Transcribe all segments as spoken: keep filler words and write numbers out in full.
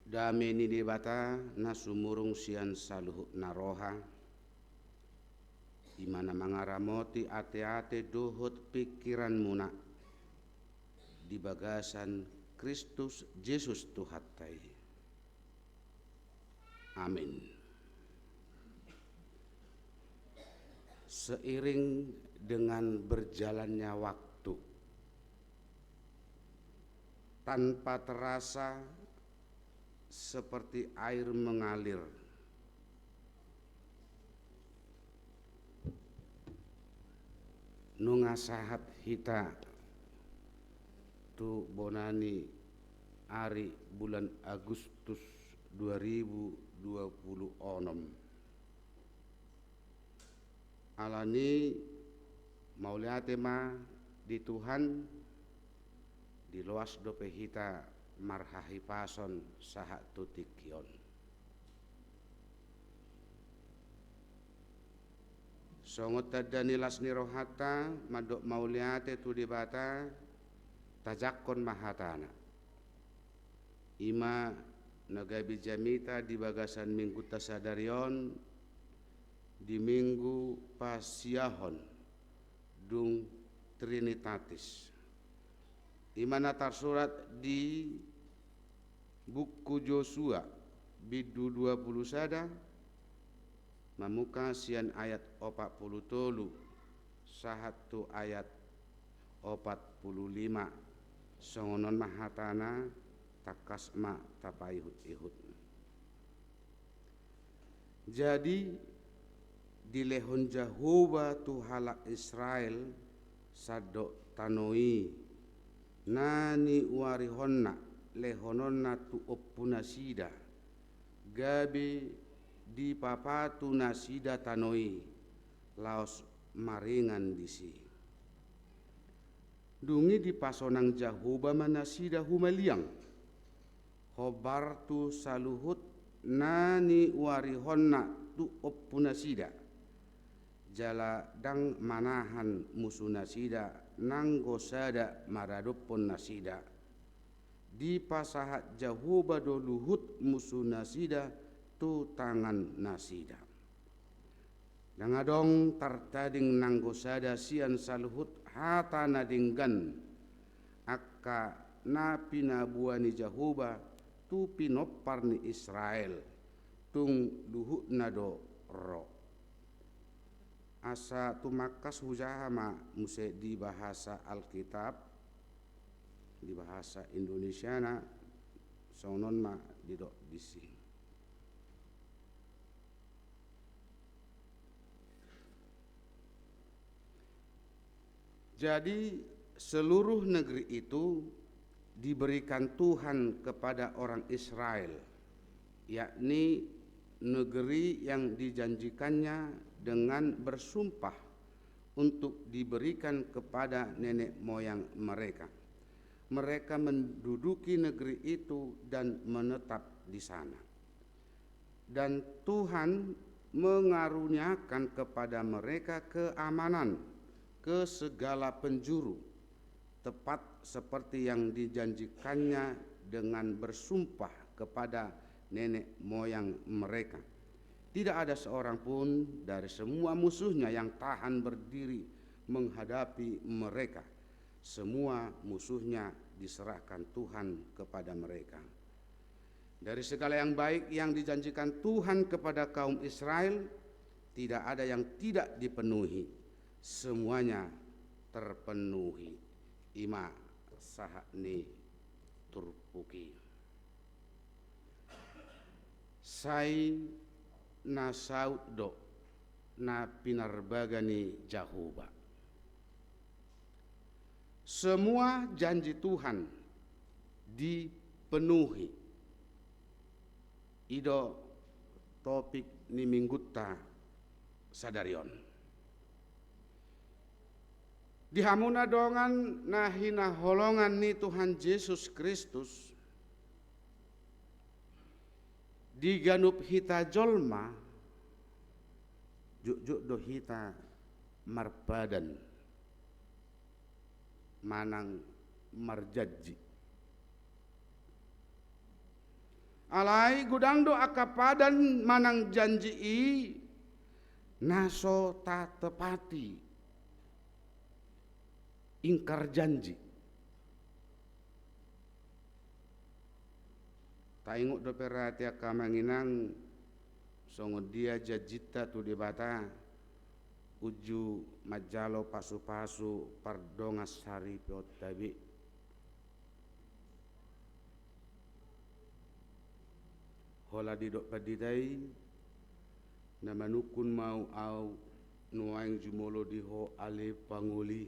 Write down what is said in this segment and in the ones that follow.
Dame ni Debata na sumurung sian saluhutna roha, i ma na mangaramoti ateate dohot pingkiranmuna di bagasan Kristus Jesus Tuhanta i. Amin. Seiring dengan berjalannya waktu, tanpa terasa seperti air mengalir, nunga sahat hita tu bona ni ari bulan Agustus dua ribu dua puluh onom. Alani mauliate ma di Tuhan, diloas dope hita marhahipason sahat tu tingki on. Songon tanda ni las ni rohanta mandok mauliate tu Debata, tajangkon ma hatana. I ma na gabe jamita di bagasan minggunta sadari on, di Minggu Pasiahon dung Trinitatis. I ma na tarsurat di buku Josua, bindu dua puluh sada, mamungka sian ayat opat puluh tolu sahat tu ayat opat puluh lima. Songon on ma hatana, tangkas ma tapaihut-ihut. Jadi dilehon Jahowa tu halak Israel sandok tano i, na niuarihonna lehononna tu ompunasida, gabe dipapatu nasida tano i, laos maringan disi. Dung i dipasonang Jahowa ma nasida humaliang, hombar tu saluhut na niuarihonna tu ompunasida, jala ndang manahan musunasida nanggo sada maradophon nasida. Dipasahat Jahowa do luhut musunasida tu tangannasida. Ndang adong tartading nanggo sada sian saluhut hata na denggan, angka na pinaboa ni Jahowa tu pinompar ni Israel, tung luhutna do ro. Asa tumangkas hujaha ma muse di bahasa Alkitab, di bahasa Indonesiana, songon on ma didok disi. Jadi, seluruh negeri itu diberikan Tuhan kepada orang Israel, yakni negeri yang dijanjikannya dengan bersumpah untuk diberikan kepada nenek moyang mereka. Mereka menduduki negeri itu dan menetap di sana. Dan Tuhan mengaruniakan kepada mereka keamanan ke segala penjuru, tepat seperti yang dijanjikannya dengan bersumpah kepada nenek moyang mereka. Tidak ada seorang pun dari semua musuhnya yang tahan berdiri menghadapi mereka. Semua musuhnya diserahkan Tuhan kepada mereka. Dari segala yang baik yang dijanjikan Tuhan kepada kaum Israel, tidak ada yang tidak dipenuhi. Semuanya terpenuhi. I ma sahat ni turpuk i. Sai na saut do na pinarbaga ni Jahowa. Semua janji Tuhan dipenuhi. I do topik ni minggunta sadari on. Di hamu na dongan na hinaholongan ni Tuhan Jesus Kristus, di ganup hita jolma, jotjot do hita marpadan manang marjanji. Alai godang do angka padan manang janji i na so tatepati, ingkar janji. Taingot dope ra ate angka amang inang, songon dia janjinta tu Debata, uju manjalo pasupasu pardongansaripeonta be. Holan didok pandita i, na manungkun ma au nuaeng jumolo di ho ale pangoli.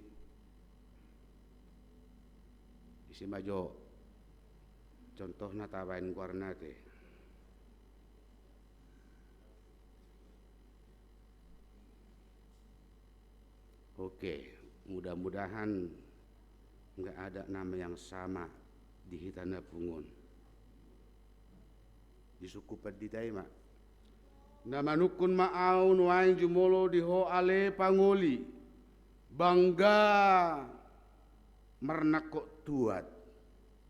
Ise ma jo contohna tabaen goarna ate. Oke, mudah-mudahan nggak ada nama yang sama di hita na pungu on. Disungkun pandita i ma. Na manungkun ma au nuaeng jumolo di ho ale pangoli. Bangga marnangkok tuat.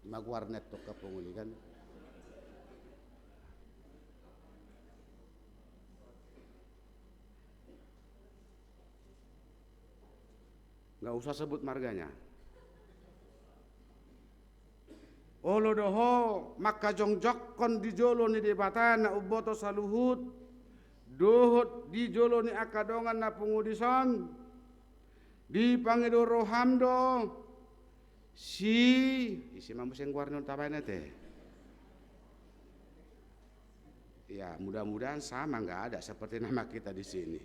Ima goarna antong angka pangoli kan. Nggak usah sebut marganya. Olo do ho mangkajongjongkon di jolo ni Debata na umboto saluhut, dohot di jolo ni angka dongan na pungu dison, dipangido roham do, si, ise ma muse goarna on tabaen ate. Ya, mudah-mudahan sama, nggak ada seperti nama kita di sini.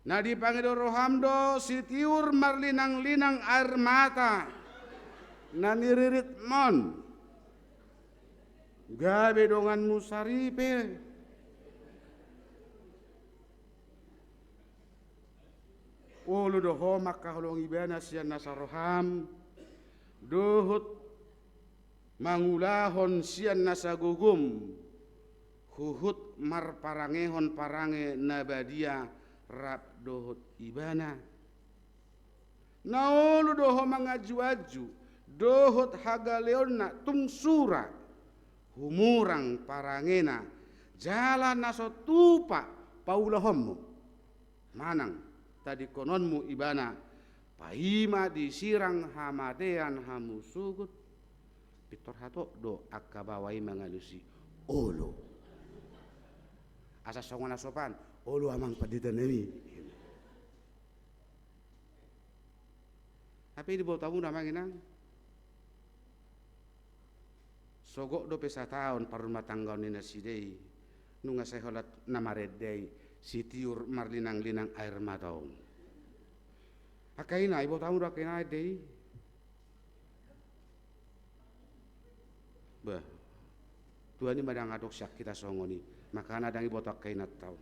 Na dipangido roham do sitiur marlinang-linang air mata na niriritmon. Gabe donganmu saripe. Olo do ho mangkaholongi ibana sian nasa roham, dohot mangulahon sian nasa gogom, huhut marparangehon parange na badia rap dohot ibana. Na olo do ho manganju-anju, dohot hagaleonna tung sura, humurang parangena, jala na so tupa paulahonmu. Manang tadingkononmu ibana, paima disirang hamatean hamu sogot. Pintor hatop do angka baoa i mangalusi olo. Asa songon na sopan, olo amang pandita nami. Hape diboto hamu da amang inang. Sogot dope sataon parrumatanggaon ni nasida i, nunga sai holan na marende i, sitiur marlinang-linang air mata on. Angka ina, iboto hamu do angka ina ende i? Bah, tuani ma ndang adong sian hita songon i, makana ndang iboto angka inanta on.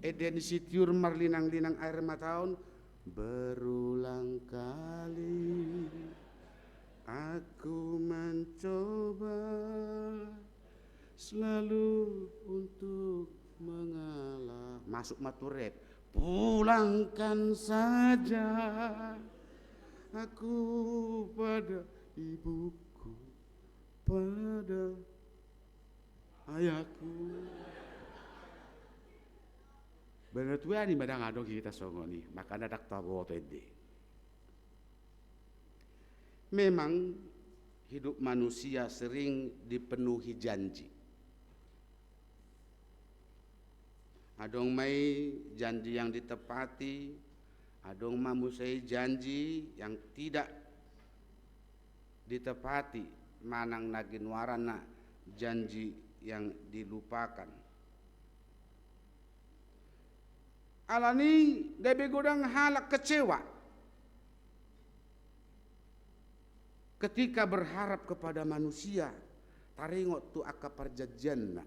Ende ni sitiur marlinang-linang air mata on, berulang kali aku mencoba selalu untuk mengalah. Masuk ma tu rap. Pulangkan saja aku pada ibuku, pada ayahku. Bener tuani ma ndang adong hita songon i, makana ndang taboto ende. Memang hidup manusia sering dipenuhi janji. Adong ma i janji yang ditepati, adong ma muse i janji yang tidak ditepati, manang na ginoaranna janji yang dilupakan. Alani gabe godang halak kecewa ketika berharap kepada manusia, taringot tu angka parjanjianna.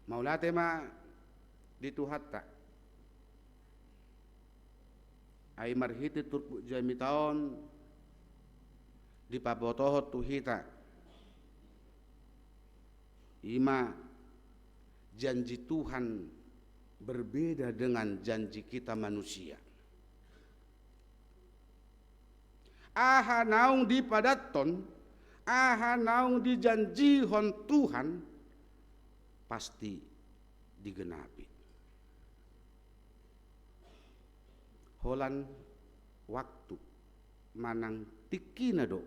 Mauliate ma di Tuhanta. Ai marhite turpuk jamita on dipabotohon tu hita, ima janji Tuhan Berbeda dengan janji kita manusia. Aha naung dipadathon, aha naung dijanjihon Tuhan, pasti digenapi. Holan waktu manang tingkina do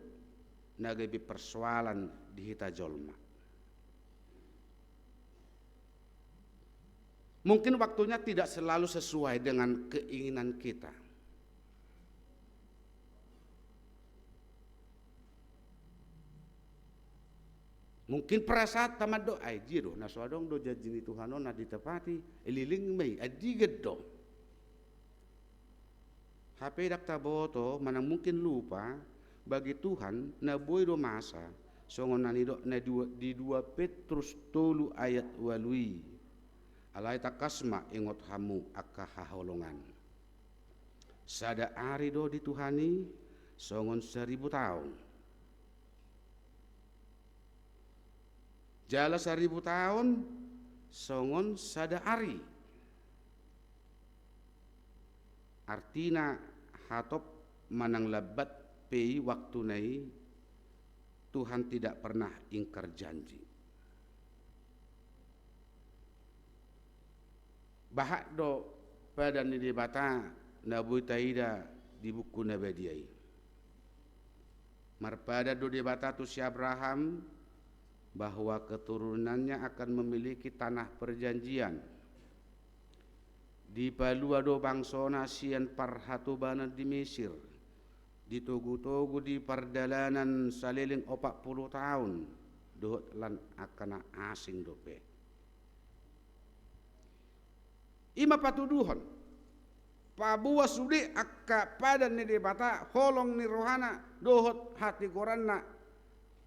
na gabe persoalan di hita jolma. Mungkin waktunya tidak selalu sesuai dengan keinginan kita. Mungkin perasaan ta mandok, ai dia do, na so adong do janji ni Tuhan on na ditepati, leleng ma i, ai dia do. Hape ndang taboto, manang mungkin lupa, bagi Tuhan na boi do masa, songon na nidok na dua, di dua Petrus tolu ayat ualu i. Alai tangkas ma ingot hamu angka haholongan. Sada ari do di Tuhan i songon saribu taon. Jala saribu taon songon sada ari. Artina hatop manang lambat pe i waktuna i, Tuhan tidak pernah ingkar janji. Bahat do padan ni Debata na boi taida di buku na badia i. Marpadan do Debata tu si Abraham bahwa keturunannya akan memiliki tanah perjanjian. Dipalua do bangsona sian parhatobanan di Mesir. Ditogu-togu di pardalanan saleleng opat pulu taon, dohot lan angka na asing dope. I ma patuduhon, paboa sude angka padan ni Debata, holong ni rohana, dohot hatigoranna,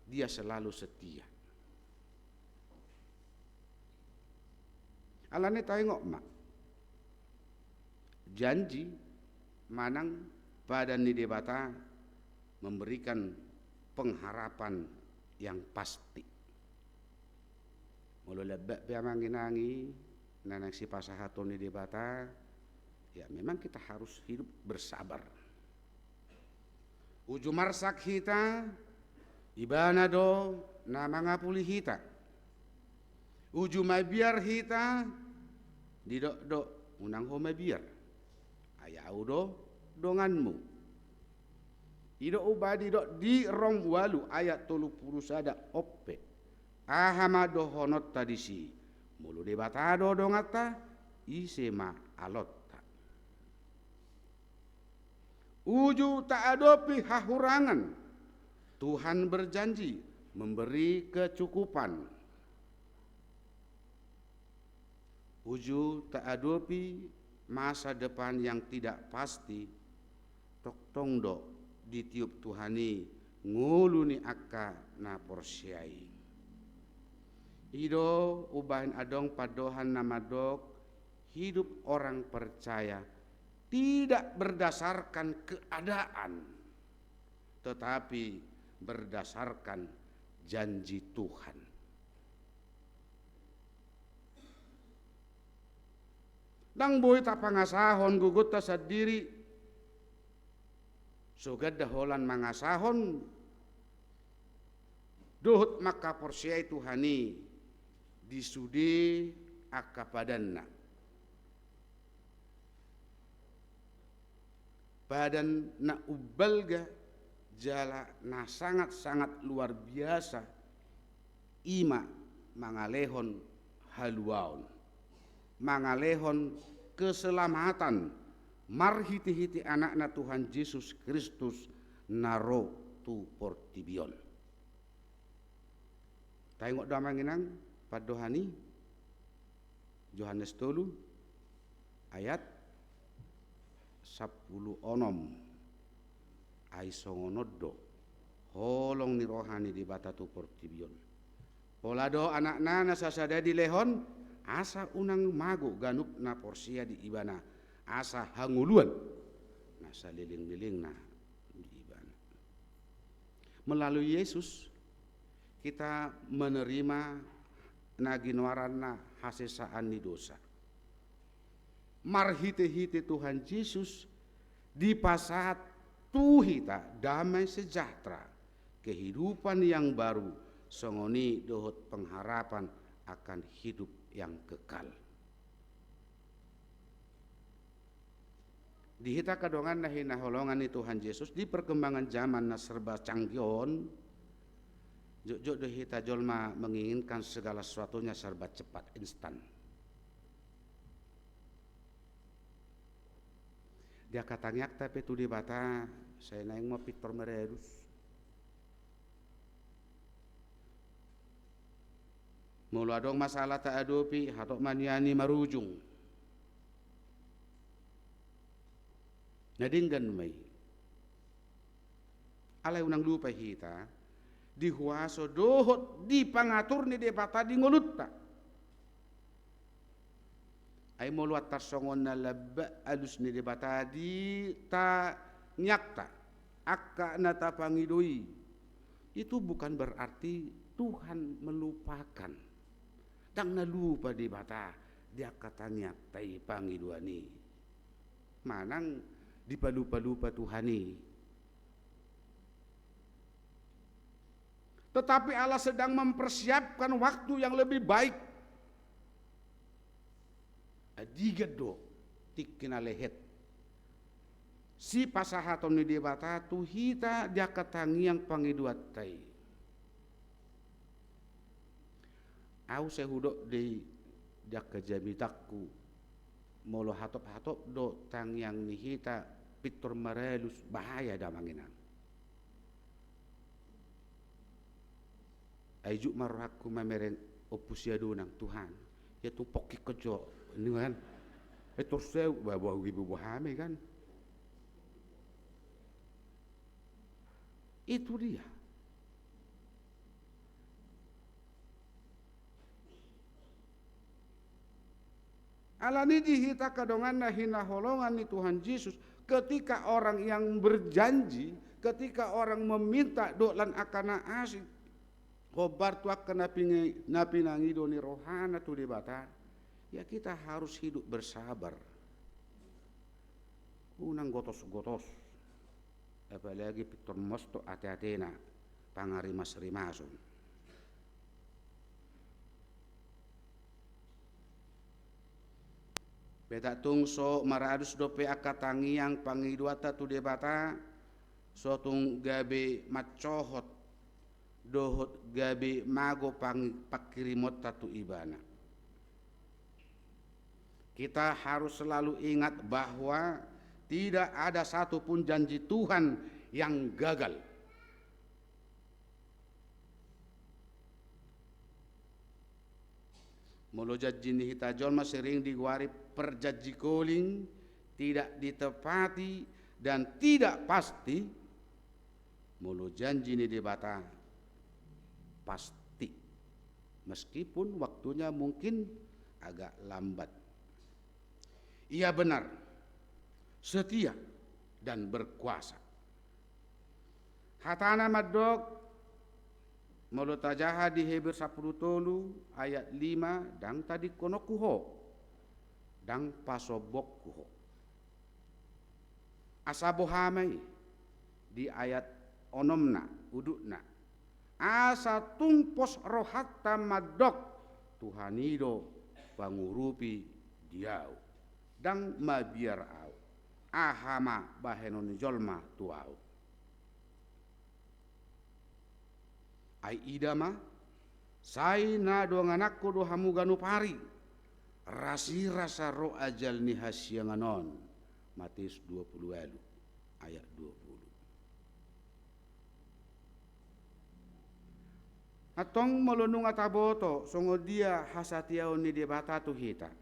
Dia selalu setia. Alani taingot ma, janji manang padan ni Debata memberikan pengharapan yang pasti. Molo lambat pe amang inang i na naeng sipasahaton ni Debata, ya memang kita harus hidup bersabar. Uju marsak hita, Ibana do na mangapuli hita. Uju mabiar hita, didok do, unang ho mabiar. Ai Ahu do donganmu. I do umbahen didok di Rom ualu ayat tolu pulu sada on pe. Aha ma dohononta disi? Molo Debata do donganta, ise ma alonta? Uju taadopi hahurangan, Tuhan berjanji memberi kecukupan. Uju taadopi masa depan yang tidak pasti, tongtong do ditiup Tuhan i ngolu ni angka na porsea i. I do umbahen adong pandohan na mandok, hidup orang percaya tidak berdasarkan keadaan, tetapi berdasarkan janji Tuhan. Ndang boi tapangasahon gogonta sandiri, so ganda holan mangasahon dohot mangkaporseai Tuhan i di sude angka padanna. Padan na umbalga jala na sangat-sangat luar biasa, i ma mangalehon haluaon, mangalehon keselamatan marhite-hite Anakna Tuhan Jesus Kristus na ro tu portibi on. Taingot do amang inang pandohan i? Johannes tolu ayat sampulu onom. Ai songon on do holong ni roha ni Debata tu portibi on. Pola do Anakna na sasada i dilehon, asa unang mago ganup na porsea di Ibana, asa hangoluan na saleleng-lelengna di Ibana. Melalui Yesus, kita menerima na ginoaranna hasesaan ni dosa. Marhite-hite Tuhan Jesus dipasahat tu hita damai sejahtera, kehidupan yang baru, songon i dohot pengharapan akan hidup yang kekal. Di hita angka dongan na hinaholongan ni Tuhan Jesus, di perkembangan zaman na serba canggih on, jotjot do hita jolma menginginkan segala sesuatunya serba cepat, instan. Di angka tangiangta pe tu Debata, sai naeng ma pintor maralus. Molo adong masalah taadopi, hatop ma nian i marujung. Na denggan ma i. Alai unang lupa hita, dihuaso dohot dipangatur ni Debata di ngolunta. Ai molo antar songon na lambak alus ni Debata di tangiangta, angka na tapangido i, itu bukan berarti Tuhan melupakan. Ndang na lupa Debata di angka tangiangta i, pangidoan i. Manang dipalupa-lupa Tuhan i. Tetapi Allah sedang mempersiapkan waktu yang lebih baik. Adigan do tingki na lehet sipasahaton ni Debata tu hita di angka tangiang pangidoanta i. Au sai hudok do i di angka jamitangku, molo hatop-hatop do tangiang ni hita pintor maralus, bahaya damang inang. Ai juk ma rohangku mamereng Ompu Siadonang, Tuhan, ia tung pongki ko jo, ninna kan. Ai torus au, ba, ba, ba, ba, hami kan. Itu dia. Alani di hita angka dongan na hinaholongan ni Tuhan Jesus, ketika orang yang berjanji, ketika orang meminta dohot lan angka na asing, hombar tu angka na pingi-, na pinangido ni rohana tu Debata, ya kita harus hidup bersabar. Unang gotos-gotos. Apalagi pintor mostok ate-atena, pangarimas-rimason. Beta tung so maralus dope angka tangiang pangidoanta tu Debata, so tung gabe mancohot dohot gabe mago pang-, pangkirimonta tu Ibana. Kita harus selalu ingat bahwa tidak ada satu pun janji Tuhan yang gagal. Molo janji ni hita jolma sering digoari perjanji koling, tidak ditepati, dan tidak pasti, molo janji ni Debata pasti, meskipun waktunya mungkin agak lambat. Ia benar, setia, dan berkuasa. Hatana mandok, molo tajaha di Heber sampulu tolu ayat lima, ndang tadingkononku ho, ndang pasombongku ho. Asa boha ma i di ayat onomna, udutna. Asa tung pos rohanta mandok, Tuhan i do pangurupi di ahu. Ndang mabiar ahu. Aha ma bahenon ni jolma tu ahu. Ai ida ma, sai na dongananku do hamu ganup ari, rasirasa ro ajal ni hasiangan on. Matius dua pulu ualu ayat dua pulu. Antong molo nunga taboto songon dia hasatiaon ni Debata tu hita,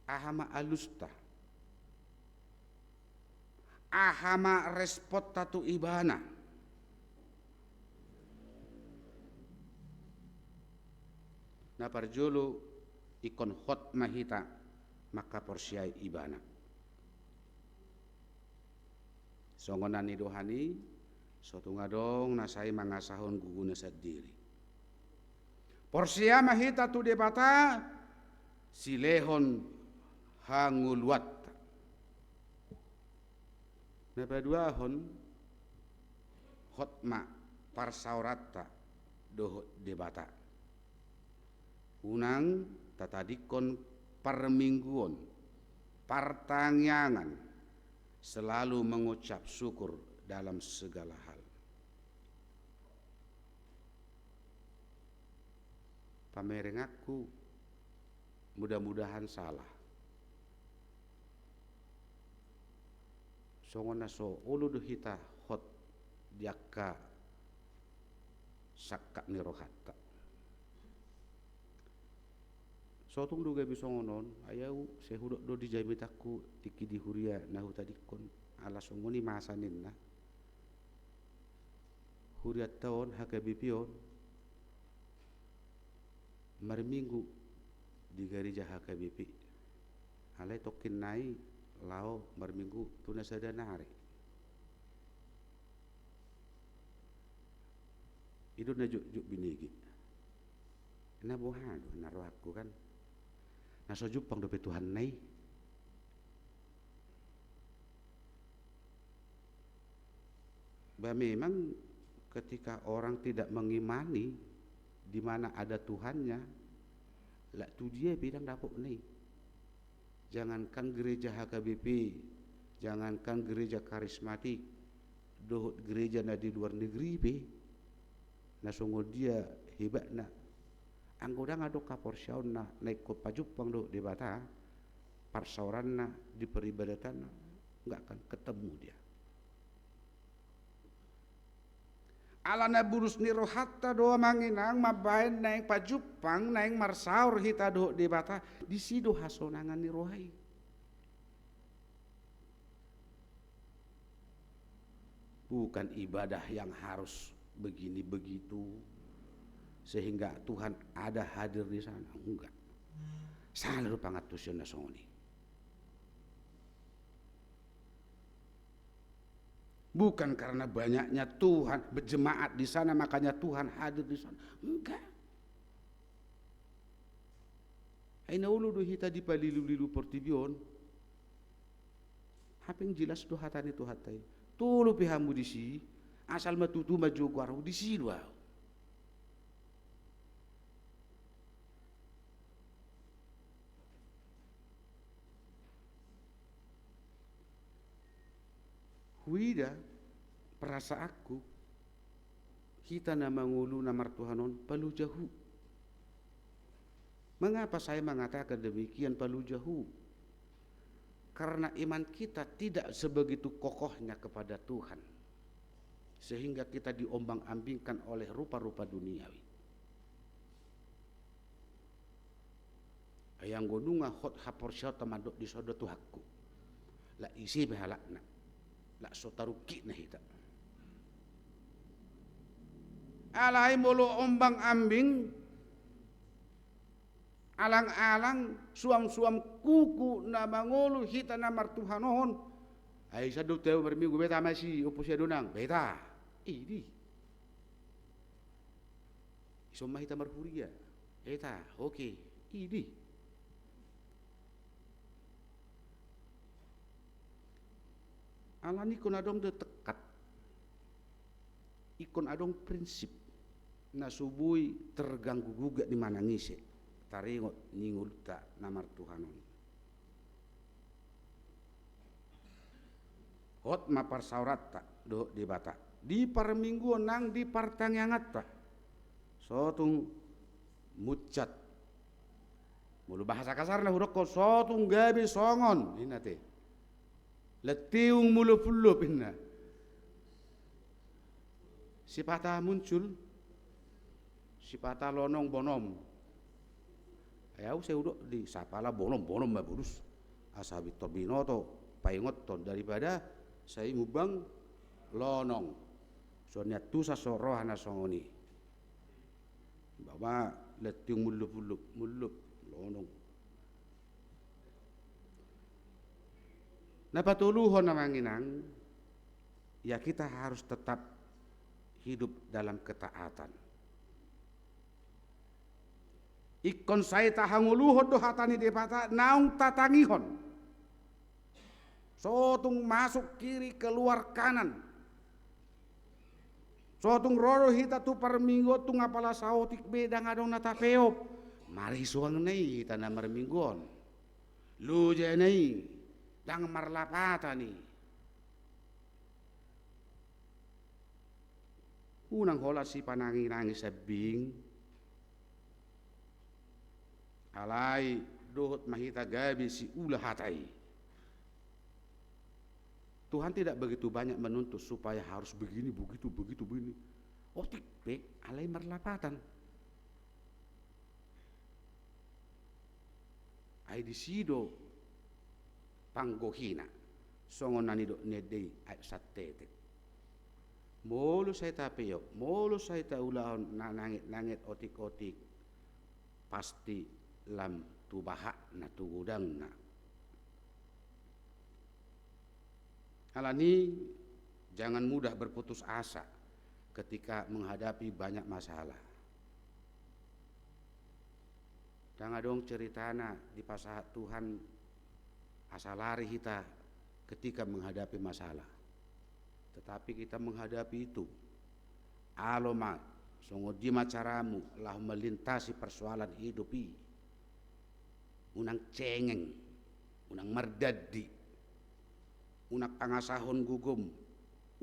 aha ma alusta? Aha ma responta tu Ibana? Na parjolo, ingkon hot ma hita mangkaporseai Ibana. Songon na nidohan i, so tung adong na sai mangasahon guguna sandiri. Porsea ma hita tu Debata, silehon hangoluanta. Na paduahon, hot ma parsaoranta dohot Debata. Unang tatadingkon parmingguon, partangiangan, selalu mengucap syukur dalam segala hal. Pamerenganku, mudah-mudahan salah. Songon na so olo do hita hot di angka sangkap ni rohanta. So tung do gabe songon on, ai au sai hudok do di jamitanku tingki di huria na hutadingkon, ala songon i masa ninna. Hurianta on, H K B P on, marminggu di gareja H K B P. Alai tongkin nai laho marminggu tu na sada nari. I do na jotjot binege. Na boha do na rohangku kan. Na so jumpang dope Tuhanna i. Bah, memang ketika orang tidak mengimani di mana ada Tuhannya, lak tu dia pe ndang dapotna i. Jangankan gereja H K B P, jangankan gereja karismatik, dohot gereja na di luar negeri pe, na songon dia hebatna, anggo ndang adong haporseaonna na ingkon pajumpang dohot Debata, parsaoranna, di peribadatanna, nggak akan ketemu dia. Alana bulus ni rohanta do, amang inang, mambaen naeng pajumpang, naeng marsaor hita dohot Debata, disi do hasonangan ni roha i. Bukan ibadah yang harus begini begitu, sehingga Tuhan ada hadir di sana. Enggak. Salah do pangantusion na songon i. Bukan karena banyaknya Tuhan, berjemaat di sana, makanya Tuhan hadir di sana. Enggak. Ai na olo do hita dipalilu-lilu portibi on. Hape jelas do hata ni Tuhanta i. Tolu pe hamu disi, asal ma tutu manjou goarhu, disi do ahu. Huida perasaanku, hita na mangolu na martuhan on, paloja hu. Mengapa saya mengatakan demikian, paloja hu? Karena iman kita tidak sebegitu kokohnya kepada Tuhan, sehingga kita diombang-ambingkan oleh rupa-rupa duniawi. Ai anggo nunga hot haporseaonta mandok dison do Tuhanku, lak ise pe halakna, lak so tarungkilna hita. Alai molo ombang-ambing, alang-alang, suam-suam kuku na mangolu hita na martuhan on, ai sandok tau marminggu, beta masi, ompu sia do nang, beta. Idi. Ison ma hita marhuria. Eta, oke. Idi. Alani ingkon adong do tekad. Ingkon adong prinsip. Na so boi terganggu gugat ni manang ise. Taringot ni ngolunta na martuhan on. Hot ma parsaoranta dohot Debata. Di parmingguon nang di partangianganta. So tung munchat. Molo bahasa kasarna hudokkon, so tung gabe songon, ninna te. Latiung mulop-ulop, ninna. Sipata muncul, sipata lonong bonom. Ai au sai hudok di sapala bonom, bonom ma bulus. Asa pintor binoto, paingothon daripada sai mumbang lonong. Songon i antusan so roha na songon i. Umpama latiung mullup-ullup, mullup, lonong. Na patoluhon, amang inang, ya, kita harus tetap hidup dalam ketaatan. Ingkon sai tahangoluhon do hata ni Debata naung tatangihon. So tung masuk kiri keluar kanan. So tung ro do hita tu parmingguon tung apala saotik be ndang adong na tapeop. Marisuang na i hita na marminggu on. Loja na i ndang marlapatan i. Unang holan sipanangi-nangi sambing. Alai dohot ma hita gabe siula hata i. Tuhan tidak begitu banyak menuntut supaya harus begini, begitu, begitu, begini. Otik pe, alai marlapatan. Ai disi do panggohina, songon na nidok ni ende i, ai santetek. Molo sai tapeop, molo sai taulahon na nanget-nanget, otik-otik, pasti lam tu bahatna, tu godangna. Alani, jangan mudah berputus asa ketika menghadapi banyak masalah. Ndang adong ceritana dipasahat Tuhan asa lari hita ketika menghadapi masalah. Tetapi kita menghadapi itu. Alo ma, songon dia ma caramu laho melintasi persoalan hidup i. Unang cengeng, unang mardandi, unang pangasahon gogom,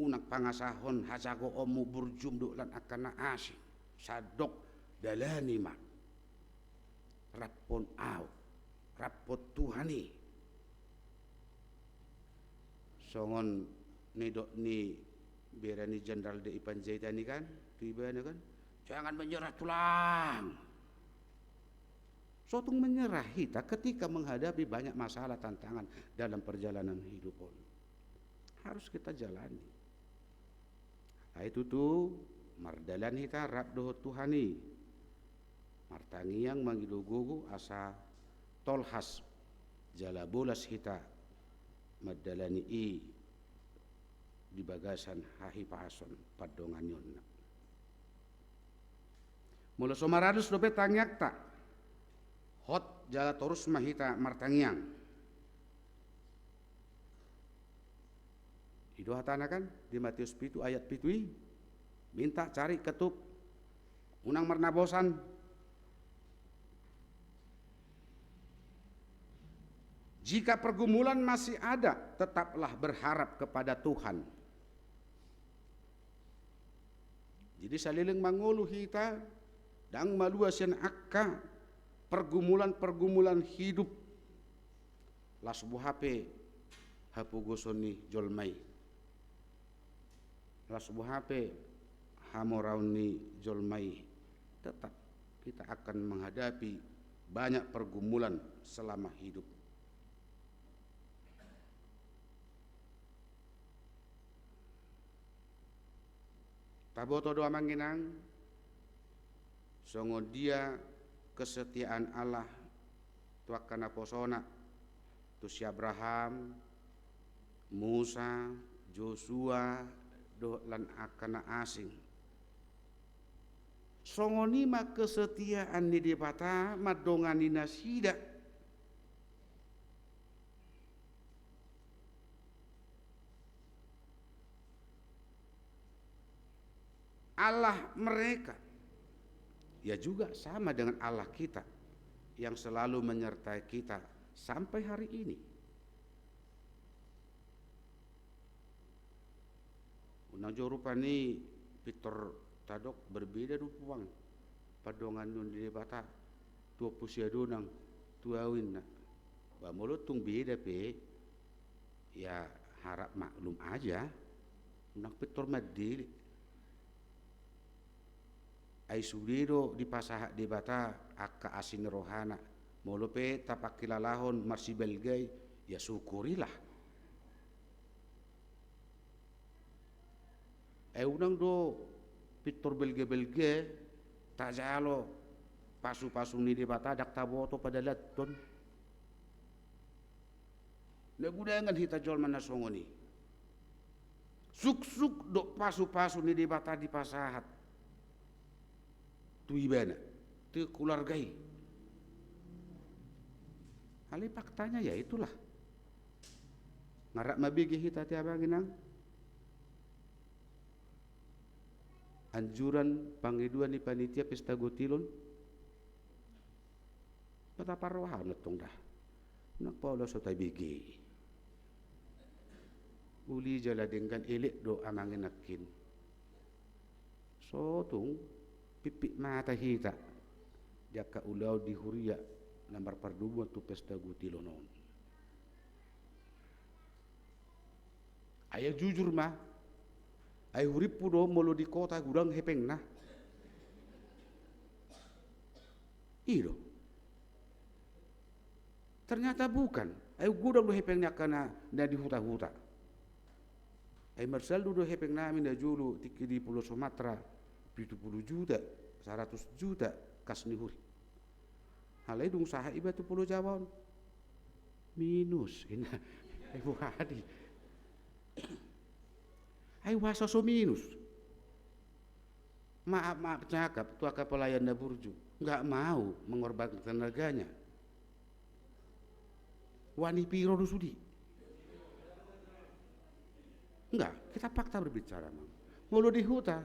unang pangasahon hajagoonmu burjum dohot lan angka na asing. Sandok dalani ma. Raphon au, raphon Tuhan i. Songon nidok ni bere ni Jenderal D I Panjaitan i kan, tu ibana kan, jangan menyerah tulang. So tung menyerah hita ketika menghadapi banyak masalah, tantangan dalam perjalanan hidup on. Harus kita jalani. Ai tutu, mardalan hita rap dohot Tuhan i. Martangiang mangido gogo asa tolhas jala bolas hita mandalani i di bagasan hahipason pandonganionna. Molo so maralus dope tangiangta, hot jala torus ma hita martangiang. I do hatana kan, di Matius pitu ayat pitu i, minta, cari, ketuk, unang marnabosan. Jika pergumulan masih ada, tetaplah berharap kepada Tuhan. Jadi saleleng mangolu hita, ndang malua sian angka pergumulan-pergumulan hidup, las boha pe hapogoson ni jolma i, las boha pe hamoraon ni jolma i, tetap kita akan menghadapi banyak pergumulan selama hidup. Taboto do amang inang, songon dia kesetiaan Allah tu angka naposona, tu si Abraham, Musa, Josua, dohot lan angka na asing. Songon i ma kesetiaan ni Debata mandongani nasida. Allah mereka, ya juga sama dengan Allah kita yang selalu menyertai kita sampai hari ini. Unang jo rupani pintor tadok berbeda do puang pandonganion ni Debata tu ompu si Adonang tu au inna. Ba molo tung beda pe, ya harap maklum aja, unang pintor mandele. Ai sude do dipasahat Debata angka asi ni rohana. Molo pe tapangkilalahon marsibalga i, ya sukurilah. Ai unang do pintor balga-balga tajalo pasu-pasu ni Debata ndang taboto padalathon. Na gudangan hita jolma na songon i. Suksuk do pasu-pasu ni Debata dipasahat tu ibana, tu keluarga i. Alai faktanya ya itulah. Nga rap mabege hita, ate amang inang, anjuran panitia pesta gotilon. Pata parrohahon antong da. Nang paolo so tabege. Uli jala denggan, elek do amang inangkin. Sotung pipit mata hita di angka ulaon di huria na marpardomuan tu pesta gotilon on. Ai jujur ma, ai hurimpu do molo di kota godang hepengna. I do. Ternyata bukan. Ai godang do hepeng ni angka na, na di huta-huta. Ai marsaldo do hepeng nami na jolo tingki di Pulo Sumatera, pitu pulu juta, saratus juta kas ni huria. Alai dung sahat iba tu Pulo Jawa on, minus, inna. Ai boha di. Ai boha so, so minus. Maaf, maaf cakap, tu angka pelayan na burju, nggak mau mengorbankan tenaganya. Wani piro do sude? Enggak, kita fakta berbicara, Mang. Molo di huta,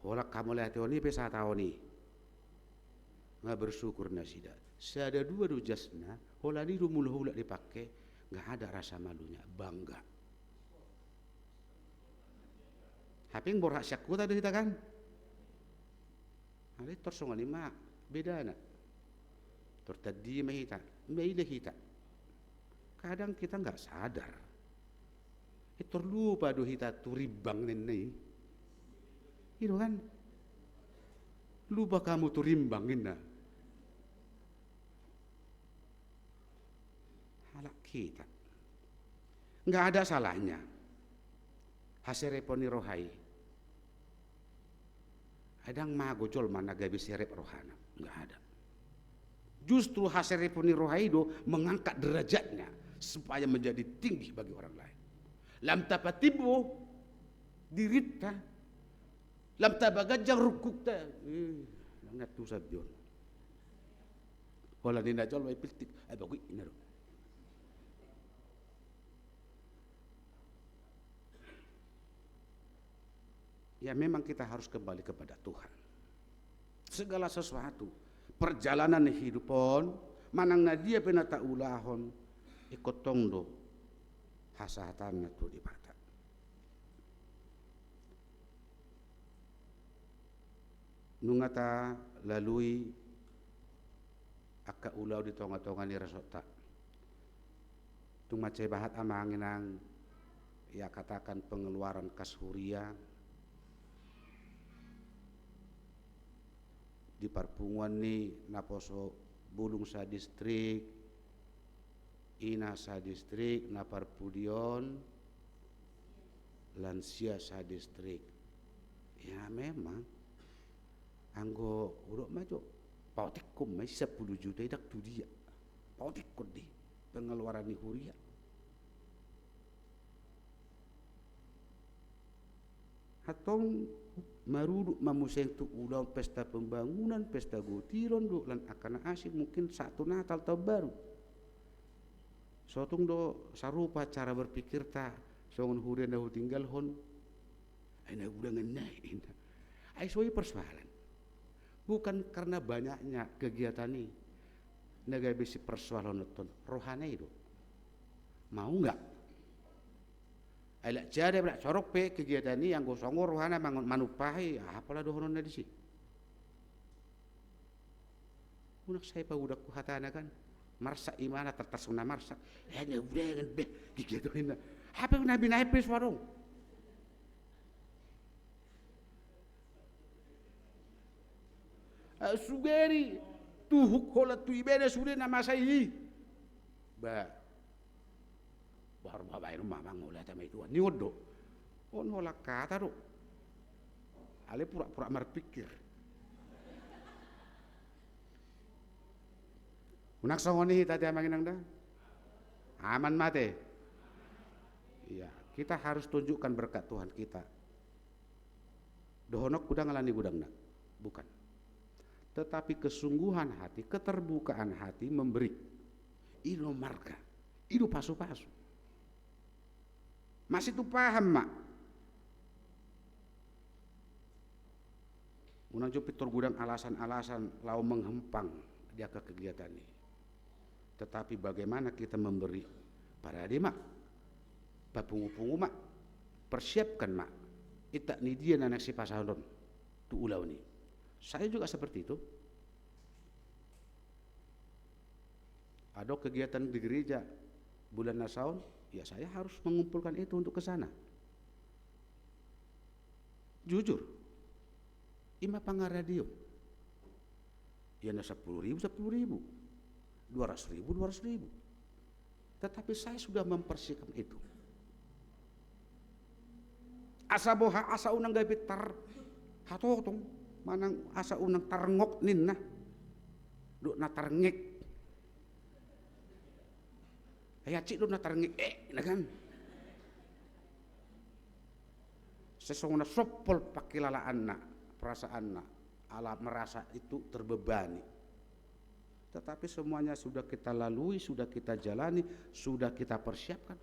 holan hamauliatehon i pe sataon i. Nga bersyukur nasida. Sada dua do jasna, holan i do mula hulak dipake, nggak ada rasa malunya, bangga. Hape borhat sian huta do hita kan? Alai tor songon i ma bedana. Tor tanda i ma hita, maila hita. Kadang kita nggak sadar. Eh, tor lupa do hita tu rimbang ninna i. I do kan? Lupa kamu tu rimbang ninna. Halak hita. Nggak ada salahnya haserepon ni roha i. Ndang mago jolma na gabe serep rohana, nggak ada. Justru haserepon ni roha i do mengangkat derajatnya supaya menjadi tinggi bagi orang lain. Lam tapatimbo dirinta, lam tabaganjang rungkungta. Eh, nang na tu sabion. Holan ninna jolma i piltik, ai bagu i ninna do. Ya, memang kita harus kembali kepada Tuhan. Segala sesuatu, perjalanan hidup on, manang na dia pe na taulahon, ingkon tong do hasahatanna tu Debata. Nunga talalui angka ulaon di tonga-tonga ni resort ta. Tung mansai bahat amang inang, ya, katakan pengeluaran kas huria di parpunguan ni naposo bulung sadistrik, ina sadistrik, na parpudi on lansia sadistrik. Ya memang. Anggo hudok ma jo, paotikkon ma i sampulu juta i ndang tu dia. Paotikkon do i pengeluaran ni huria. Antong marudut ma muse tu ulaon pesta pembangunan, pesta gotilon dohot lan angka na asing, mungkin sahat tu Natal, Taon Baru. Sotung do sarupa cara berpikirta songon huria na hutinggalhon. Ai na godang ninna i, inna. Ai so i persoalan. Bukan karena banyaknya kegiatan i na gabe sipersoalhononton, rohana i do. Mau nggak? Ai lak jada pe, lak sorok pe kegiatan i, anggo songon rohana mangon, manumpahi, aha pola dohononna disi? Unang sai paudangku hatana kan. Marsak imana, tartas na marsak. Eh, na udangan be, gigi tu ninna. Hape na binahen pe so adong. Ah, sugari tuhuk holan tu ibana sude na masa i. Ba. Baru babaen ma mangolai hata ma i Tuhan. Ningon do. On holan hata do. Alai pura-pura marpikir. Unang songon i hita ate amang inang da. Aman ma ate. Iya, kita harus tunjukkan berkat Tuhan kita. Dohononku ndang alani godangna. Bukan. Tetapi kesungguhan hati, keterbukaan hati memberi. I do marga, i do pasu-pasu. Masih tu paham ma. Unang jo pintor godang alasan-alasan laho menghempang di angka kegiatan i. Tetapi bagaimana kita memberi? Parade ma, papungu-pungu ma, persiapkan ma. Intak ni dia na naeng sipasahaton tu ulaon i. Saya juga seperti itu. Adong kegiatan di gereja bulan na saon, ya saya harus mengumpulkan itu untuk ke sana. Jujur, i ma pangaradion. Ya na sepuluh ribu, sepuluh ribu, dua ratus ribu, dua ratus ribu. Tetapi saya sudah mempersiapkan itu. Asa boha, asa unang gabe tar hatotong, manang asa unang tarngok ninna. Dohot na tarngek. Ai hansit do na tarngek, eh, na kan. Sesungguhnya sompol pangkilalaanna, perasaanna, ala merasa itu terbebani. Tetapi semuanya sudah kita lalui, sudah kita jalani, sudah kita persiapkan.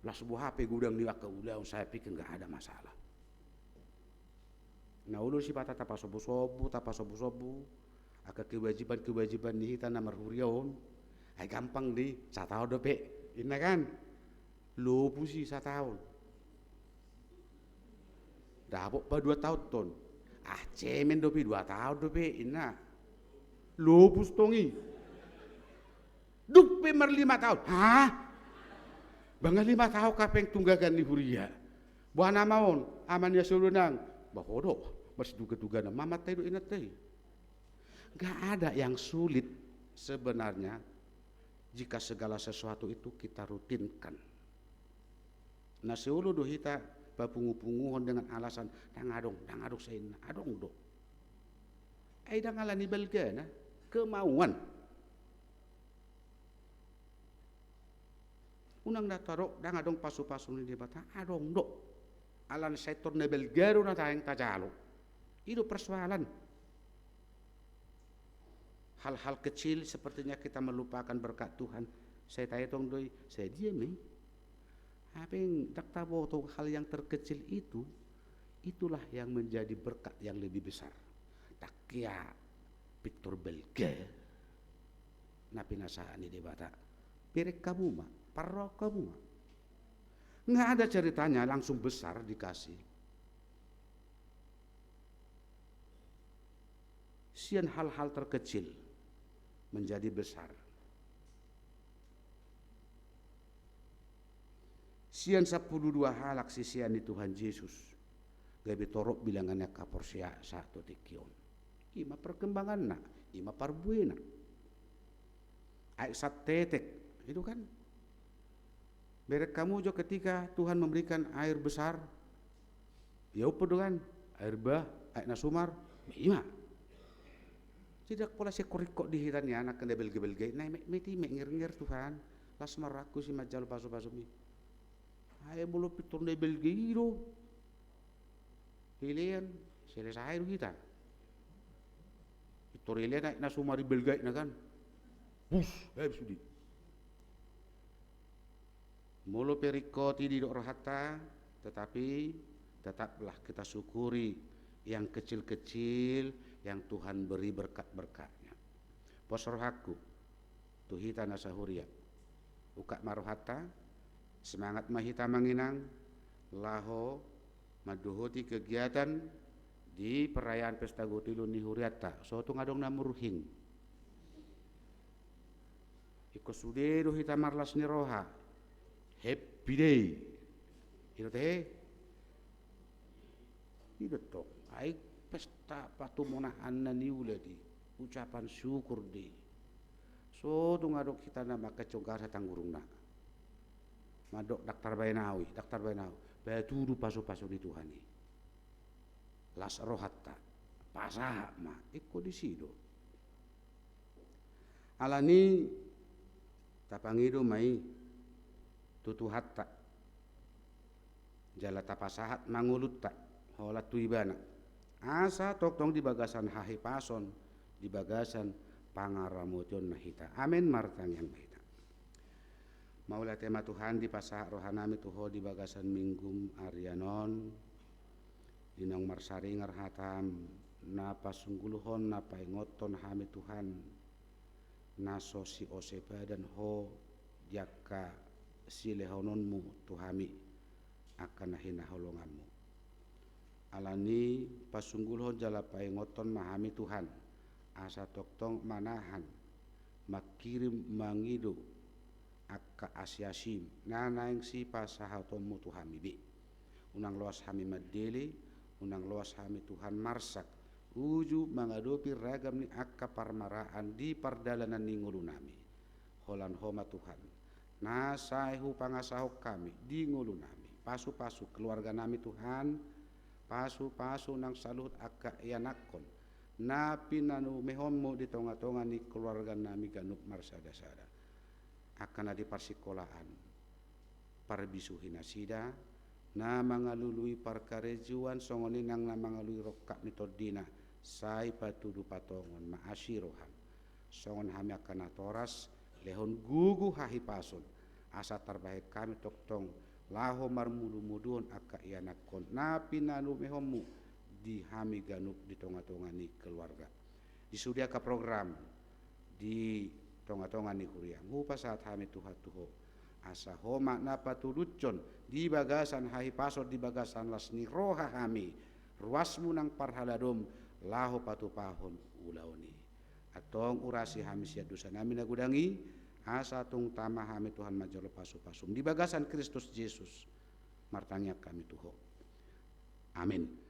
Las boha pe godang ni angka ulaon, saya pikir nggak ada masalah. Na olo sipata tapasombu-sombu, tapasombu-sombu angka kewajiban-kewajiban ni hita na marhuria on. Ai gampang do i, sataon dope, inna kan. Lopus i sataon. Dapot pa dua taon ton. Ah, cemen dope, dua taon dope, inna. Lopus tong i. Dung pe marlima taon. Hah? Banga lima taon kapeng tunggakan ni huria. Boha nama on, ama ni Asolonang. Bah, ho do, marsituga-tuganan ma amanta i dohot inanta i. Nggak ada yang sulit sebenarnya jika segala sesuatu itu kita rutinkan. Na sai olo do hita papungu-punguhon dengan alasan, ndang adong, ndang adong sainna, adong do. Ai ndang ala ni balgana, kemauan. Unang na tadok, ndang adong pasu-pasu ni Debata, adong do. Alana sai tor na balga do na naeng tajalo. I do persoalan. Hal-hal kecil sepertinya kita melupakan berkat Tuhan. Sai taetong do i, sai dia ma i. Hape ndang taboto hal yang terkecil itu, itulah yang menjadi berkat yang lebih besar. Ndang hea pintor balga na pinasahat ni Debata. Bereng hamu ma, parrohahon hamu ma. Nggak ada ceritanya langsung besar dikasih. Sian hal-hal terkecil menjadi besar. Sian sampulu dua halak sisean ni Tuhan Jesus, gabe torop bilangan ni angka porsea sahat tu tingki on. I ma perkembanganna, i ma parbuena. Aek satetek, itu kan. Bereng hamu jo ketika Tuhan memberikan air besar, ia umphon do kan, air bah, aek na sumar, i ma. Jadi ndang pola sai ringkot di hita nian angka na balga-balga i, na i ma, i ma, nger-nger Tuhan, las ma rohangku sian manjalo pasu-pasum i. Ai molo pintor na balga i do. Hilean, selesai do hita. Pintor hilean aek na sumar i balga i na kan. Bus, habis sude. Molo pe ringkot i didok rohanta, tetapi tetaplah kita syukuri yang kecil-kecil yang Tuhan beri berkat-berkatnya. Pos rohangku tu hita na sahuria. Ungkap ma rohanta, semangat ma hita manang inang, laho mandohoti kegiatan di perayaan pesta gotilon ni hurianta, so tung adong na murhing. Ingkon sude do hita marlas ni roha. Happy day. I do tahe? I do tong. Ai pesta patumonaan na niula do i. Ucapan syukur do i. So tung adong hita na mangkajonggari hatangurungna. Mandok ndang tarbaen au i, ndang tarbaen au. Patudu pasu-pasu ni Tuhan i. Las rohanta. Pasahat ma. Ingkon disi do. Alani tapangido ma i tu Tuhanta. Jala tapasahat ma ngolunta holan tu Ibana. Asa tongtong di bagasan hahipason, di bagasan pangaramotionna hita. Amen, martangiang ma hita. Mauliate ma Tuhan, dipasahat rohanami tu Ho di bagasan Minggu arian on, di naung marsaringar hataM, na pasunggulhon, na paingothon hami Tuhan, na so siose padan Ho di angka silehononMu tu hami, angka na hinaholonganMu. Alani pasunggulhon jala paingothon ma hami Tuhan, asa tongtong manahan, mangkirim, mangido angka asiasiM na naeng sipasahatonMu tu hami be. Unang loas hami mandele, unang loas hami Tuhan marsak, uju mangadopi ragam ni angka parmaraan di pardalanan ni ngolunami. Holan Ho ma Tuhan, na sai hupangasahon hami di ngolunami. Pasupasu keluarganami Tuhan, pasupasu nang saluhut angka ianakhon na pinanumehonMu di tongatonga ni keluarganami ganup marsadasada. Angka na di parsikolaan, parbisuhi nasida, na mangalului parkarejoan, songon i nang na mangalului rongkap ni tondina, sai patudu patongon ma asi rohaM. Songon hami angka natoras, lehon gogo hahipason, asa tarbahen hami tongtong laho marmudumuduhon angka ianakhon na pinanumehonMu di hami ganup di tongatonga ni keluarga. Di sude angka program di tongatonga ni huriaM, hupasahat hami Tuhan tu Ho, asa Ho ma na patuduhon di bagasan hahipason, di bagasan las ni roha hami, ruasMu nang parhaladoM, laho patupahon ulaon i. Antong urasi hami sian dosanami na godang i, asa tung tama hami Tuhan manjalo pasupasuM di bagasan Kristus Jesus. Martangiang hami tu Ho. Amin.